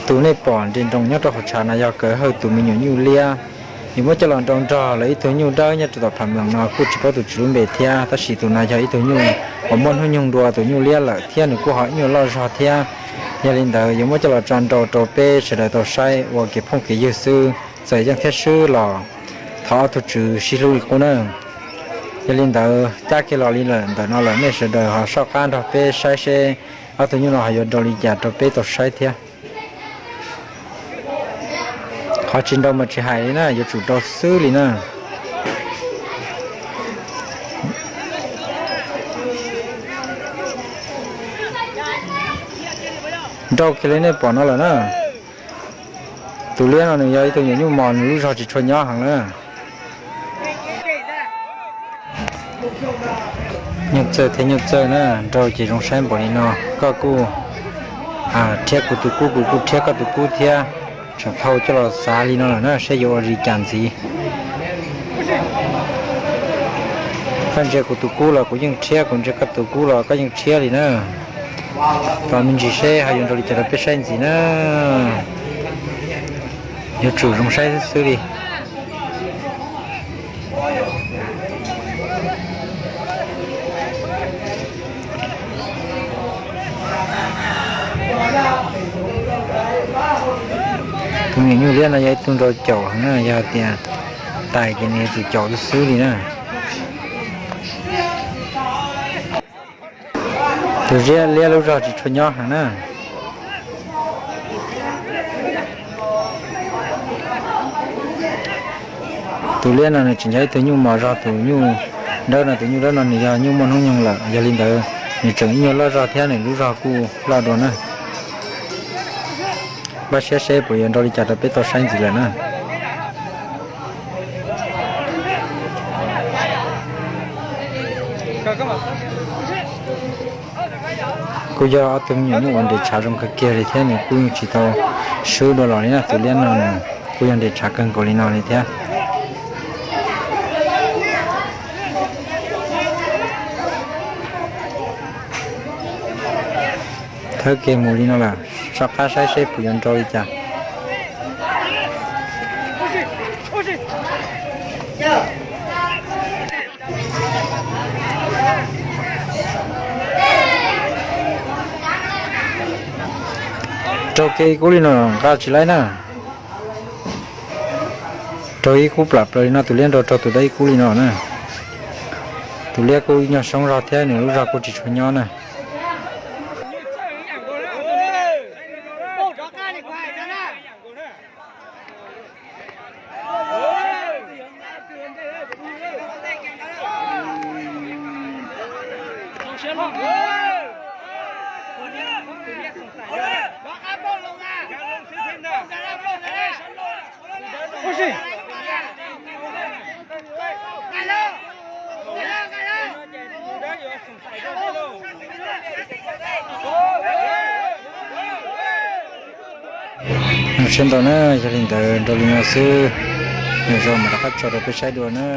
Tus nej pom nres nroos nyob rau hauv tshav no yog Kawm Hawj tus me nyuam nyuj liab. Yuav muab coj los nrau nrog lawv ib tug nyuj dawb nyob rau tom Pham Meem no kuj tsis paub tus tswv lub npe thiab, tab sis tus no yog ib tug nyuj uas muaj hnub nyoog dua tus nyuj liab lawm thiab nws kuj ho ib nyuag loj zog thiab. Yog li ntawd yuav muab coj los tso nrau rau peb sawv daws tau saib ua kev phooj kev ywg xwb, txawm yeej thiab swb los thov ob tug tswv sib hlub li qub na. Yog li ntawd cab kiag los li lawm ntawm no lawm, nej sawv daws ho soj qab nrog peb saib seb ob tug nyuj no ho yuav nrau li cas rau peb tau saib thiab. Qhov tsis nrau mas tsis hais li na, yuav tsum nrau xwb li na. Nrau kiag li nej pom no lawm na. Tus liab no nws yog ib tug nyuam nyuj mos, nws lub zog tsis tshua nyob heev na. Nyuj txawj thiab nyuj txawj na, nrau ces zoo saib npaum li no. Koj kuj rhiab kuv tus kub, kuv kuj rhiab koj tus kub thiab. Tseem thau coj los xav li no lawm na, seb yuav ua li cas ntxiv. Koj ntsia kuv tus kub los kuv yeej rhiab, kuv ntsia koj tus kub los koj yeej rhiab li na. Tos me ntsis seb ho yuav nrau li cas rau peb saib ntxiv na. Yuav tsum zoo saib xwb li. Tus me nyuam nyuj liab no yog ib tug nrau caum heev na, yog tias tais ces nws yuav tsum caum xwb li na. Tus liab lub zog tsis tshua nyob heev na. Tus liab no nws tseem yog ib tug nyuj mos zog tus nyuj dawb no, tus nyuj dawb no nws yog nyuj muaj hnub nyoog lawm, yog li ntawd nws tseem ib nyuag loj zog thiab nws lub zog kuj loj dua na. Npaj siab seb puas yuav nrau li cas rau peb tau saib ntxiv lawm na. Kuj yog ob tug me nyuam nyuj uas nres tshav zoo kawg kiag li thiab, nws kuj yeej tsis tau swb dua los li na. Tus liab no nws kuj yog nres tshav kawg nkaus li no li thiab. Thawb kiag mus li no lawm, soj qab saib seb puas yuav nrau li cas. Raug kiag ib kub li no nqa tsis laib na. Raug ib kub plam plaws li no, tus liab nrau raug tus dawb ib kub li no na. Tus liab kuj ib nyuag soob zog thiab nws lub zog kuj tsis tshua nyob na. Sawv ntxov na, yog li ntawd nrau li no xwb, nws zoo mas rov qab tso rau peb saib dua na.